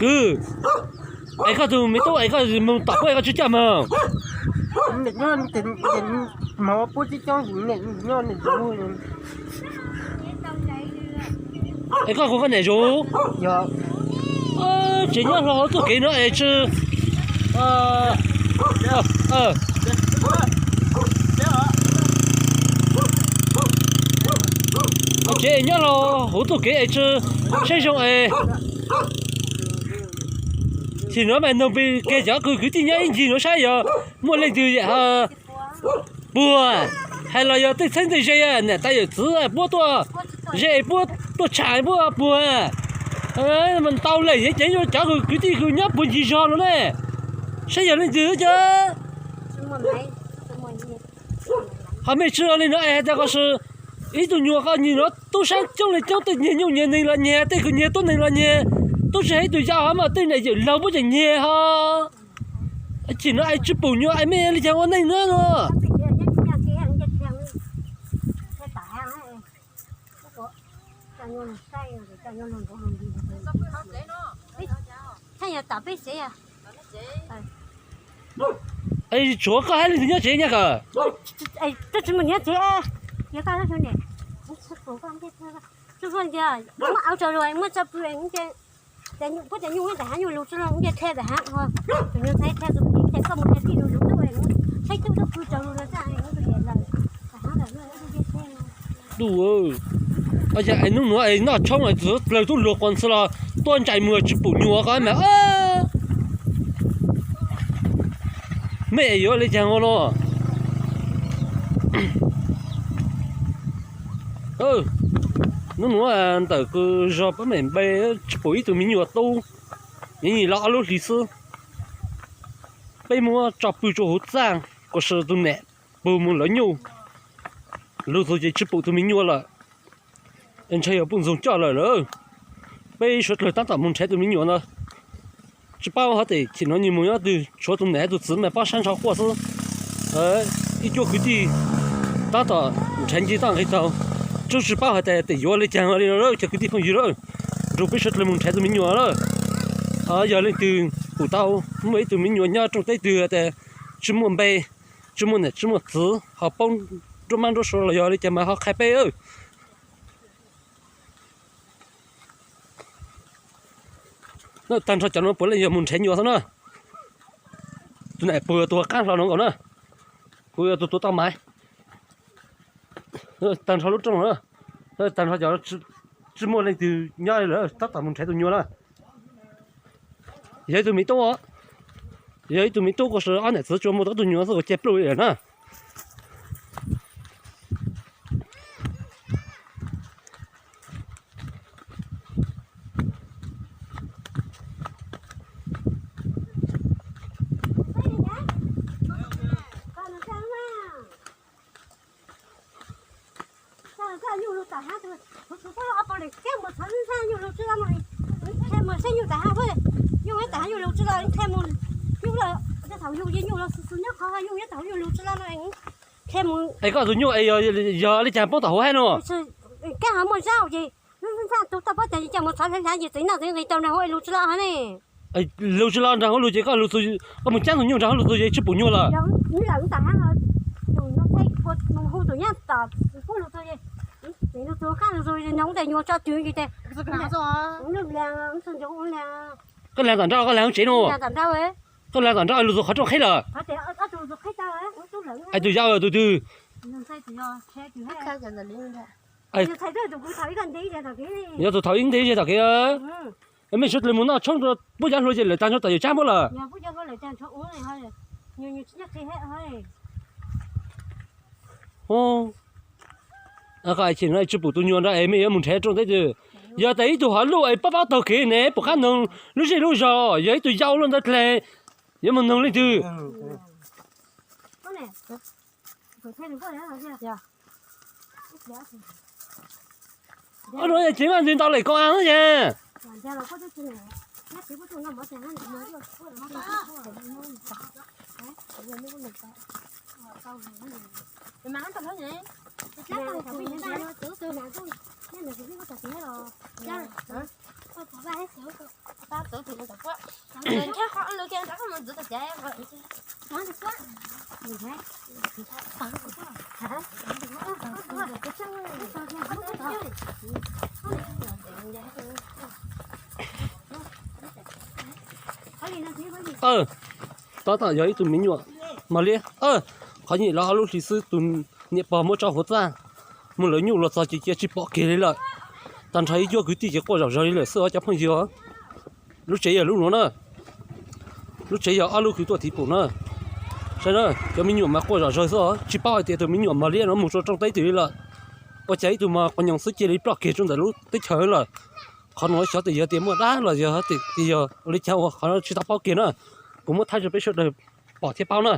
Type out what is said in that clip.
Kwv, es koj tus me tub es koj mus tom puab es koj tsis coj moog? Es koj kuv koj niam zus? Tsev nyob hlo huv txuj kev no es tsi, tsev nyob hlo huv txuj kev es tsi saib zoo es. Sim no mas noog pes kiag cov kwv tij nyob ib ncig no saib yog muaj leej twg puag, hais los yog tej txheeb tej ze, niam tais yawm txwv puab tuaj ze, puab tuaj tsham puab puag. Tau leej ces cov kwv tij nyob puag ncig zog no ne, saib yog leej twg cas. Ho mej tsi ua li no es hais tias koj ib tug nyuas koj nyiag no tub sab coob li coob, tej nyiag nyuj nyiag neeg los nyiag, tej kwv nyiag tuab neeg los nyiag, tub tsi hais ib tug yau ho mas tej niam yawm laug puab tseem nyiag ho. Sim no es tsi pum nyuas es mej li cas ua neej no no. Tshuav koj hab leej twg nyob tsev nyab kawm? Duj, ua cas es hnub nuav es noj tshoob es dlawg tub luag quas ntxhw los tuaj ntsais muag tsi pum nyuas koj mas. Mej yuav li cas ua no? Hnub nuav ntawm kws zog pab mem npe tsi pum ib tug me nyuam tub, nyiam nyiam los ob lub hlis xwb. Peb muab tso pw rua huv txaj, kuas tus nam pug moog lawv nyuj, lug txug ces tsi pum tug me nyuam lawm. Ntshai yog puj ntxoog coj lawm lawm. Peb suav dlawg tab tom moog nrhav tus me nyuam ntawd. Tsi paub hov tes chim no nyias moog nyob twg, tshuav tus nam tus txwv mas pob sab ntsho quaj xwb. Ib cuab kwv tij tab tom nrhav nce toj nqis taug, tub tsi paub hais tias yuav li cas li no lawm cov kwv tij phooj ywg lawm. Nrug peb suav dlawg moog nrhav tus me nyuam lawm. Yog leej twg pum tau muaj ib tug me nyuam nyob rooj teb twg tias tsi muaj npe, tsi muaj nam tsi muaj txwv ho paub nruab mab nruab sua los yog li cas mas ho qha peb. Tag nrho cov no puav leej yog moog nrhav nyuas xwb na. Tus nam pug tus qaab hlo no nkaus na, kuv yog tus tuav tau mas. Tag nrho lub rooj no, tag nrho cov tsi muaj leej twg nyob li lawm tab tom moog nrhav tus nyuas na. Yog ib tug me tub, yog ib tug me tub kuas ob nam txwv tsuas muaj tau ib tug nyuas xwb kuas ceg pluj li lawm na. Es koj tus nyuj yog li cas poob tom huv hab no? Lug tsi los nraag huv lug ces koj lug txug, koj moog caab tus nyuj nraag huv lug txug ces tsi pum nyuas lawm. Koj laag tom nrab, koj laag tsev no. Koj laag tom nrab lug txug qhov rooj qheb lawm. Es tus yau tus twg? Yog tus thaum ib ntev zag tom kev, mej suav dlawg moog noj tshoob rua puab cov hluas ces lawv taag nrho tom yawm tsaab puab lawm. Tsi pum tus nyuas nrag es mej yuav moog nrhav rooj teb twg? Yog tas ib tug hov luj es paub paub taug kev ne puas qab noog lub zej lub zog, yog ib tug yau luaj ntawd dlaag yuav moog noog leej twg? Ob no yog tsev maj ntawd ntau lawm koj a yog. Tab tom yog ib tug me nyuam mos liab. Qhov nyuam los ob lub hlis xwb, tus niam pog muab tso hauv txaj, muab lawv nyuj los txog ces cia tsis pom kiag li lawm. Tag nrho ib cuab kwv tij ces quaj zom zaws li lawm xwb os cov phooj ywg. Lub tsev yog lub nuav na, lub tsev yog ob lub kwv tuaj tiv pum na. Saib na, cov me nyuam mas quaj zom zaws xwb os, tsis paub hais tias tus me nyuam mos liab no mus rau rooj teb twg li lawm. Ua cas ib tug mos qhov nyoos xwb cia li ploj kiag rau ntawm lub teb chaws lawm. Qhov no xyov tias yog tias muaj dab los yog tias yog ua li cas uas qhov no tsis tau paub kiag na. Kuv muab thaij rau peb sawv daws pom thiab paub na.